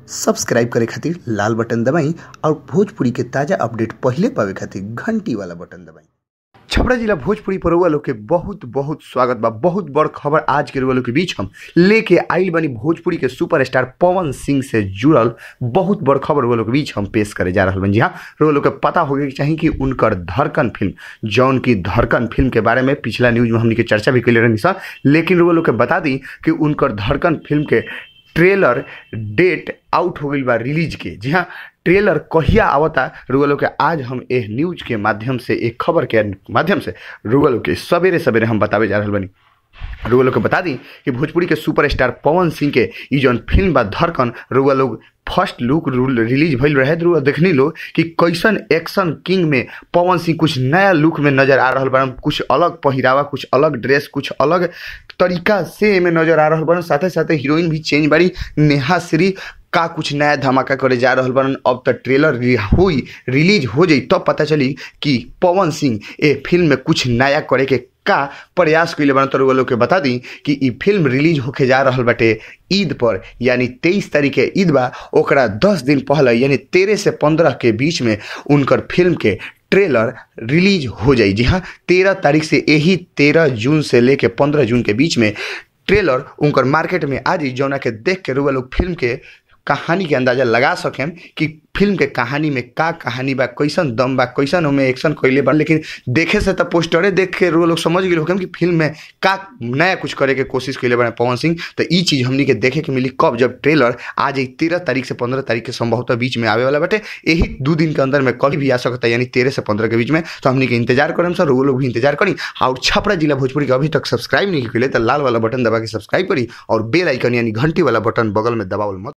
Subscribe करे खातिर लाल button दबाई और भोजपुरी के ताज़ा अपडेट पहिले पावे खातिर घंटी वाला बटन दबाई। छपरा जिला भोजपुरी पर रउआ लोग के बहुत बहुत स्वागत बा। बहुत बड़ खबर आज के रउआ लोग के बीच हम लेके आइल बानी। भोजपुरी के सुपरस्टार पवन सिंह से जुड़ल बहुत बड़ खबर रउआ लोग के बीच हम पेश करे जा रहल बानी। जी हाँ, रउआ लोग के पता होगे के चाही कि उनकर धड़कन फिल्म, जौन की धड़कन फिल्म के बारे में पिछला न्यूज में हमनी के चर्चा भी कैले रहनी सर, लेकिन रउआ लोग के बता दी कि उनकर धड़कन फिल्म के ट्रेलर डेट आउट हो गई बा रिलीज के। जी हाँ, ट्रेलर कहिया आवता रउआ लोग के आज हम एह न्यूज के माध्यम से, एक खबर के माध्यम से रउआ लोग के सवेरे सवेरे हम बतावे जा रहल बानी। रउआ लोग के बता दी कि भोजपुरी के सुपरस्टार पवन सिंह के ई जौन फिल्म बा धड़कन, रउआ लोग फर्स्ट लुक रिलीज भइल रहे, रउआ देखनी लो कि कैसन एक्शन किंग में पवन सिंह कुछ नया लुक में नजर आ रहल बड़न, कुछ अलग पहिरावा, कुछ अलग ड्रेस, कुछ अलग तरीका से एमे नजर आ रहल बड़न। साथे साथे हीरोइन भी चेंज बारी, नेहा श्री का कुछ नया धमाका करे जा रहल बड़न। अब तक ट्रेलर हुई रिलीज हो जाई तब पता चली कि पवन सिंह ए फिल्म में कुछ नया करे के का प्रयास कैले बड़न। तो रउआ लोग के बता दी कि ई फिल्म रिलीज होके जा रहल बाटे ईद पर, यानी 23 तारीख के ईद बा, ओकरा 10 दिन पहले यानी 13 से 15 के बीच में उनकर फिल्म के ट्रेलर रिलीज हो जाई। जी हाँ, 13 तारीख से, यही 13 जून से लेके 15 जून के बीच में ट्रेलर उनकर मार्केट में आ जाई, जौना के देख के रउआ लोग फिल्म के कहानी के अंदाज़ा लगा सकें कि फिल्म के कहानी में का कहानी बा, कैसन दम बा, कैसन ओमे एक्शन कैले बा। लेकिन देखे से तो पोस्टरे देख के रउआ लोग समझ गए होखेम कि फिल्म में का नया कुछ करे के कोशिश कैले बा पवन सिंह। तो ई चीज़ हमनी के देखे के मिली कब, जब ट्रेलर आज 13 तारीख से 15 तारीख के संभवतः बीच में आवे वाला बाटे। यही 2 दिन के अंदर में कभी भी आ सकता है, यानी 13 से 15 के बीच में। तो हमनी के इंतजार करम सर, रउआ लोग भी इंतजार करी। और छपरा जिला भोजपुरी के अभी तक सब्सक्राइब नहीं कैले तो लाल वाला बटन दबा के सब्सक्राइब करी और बेल आइकन यानी घंटी वाला बटन बगल में दबावल मत।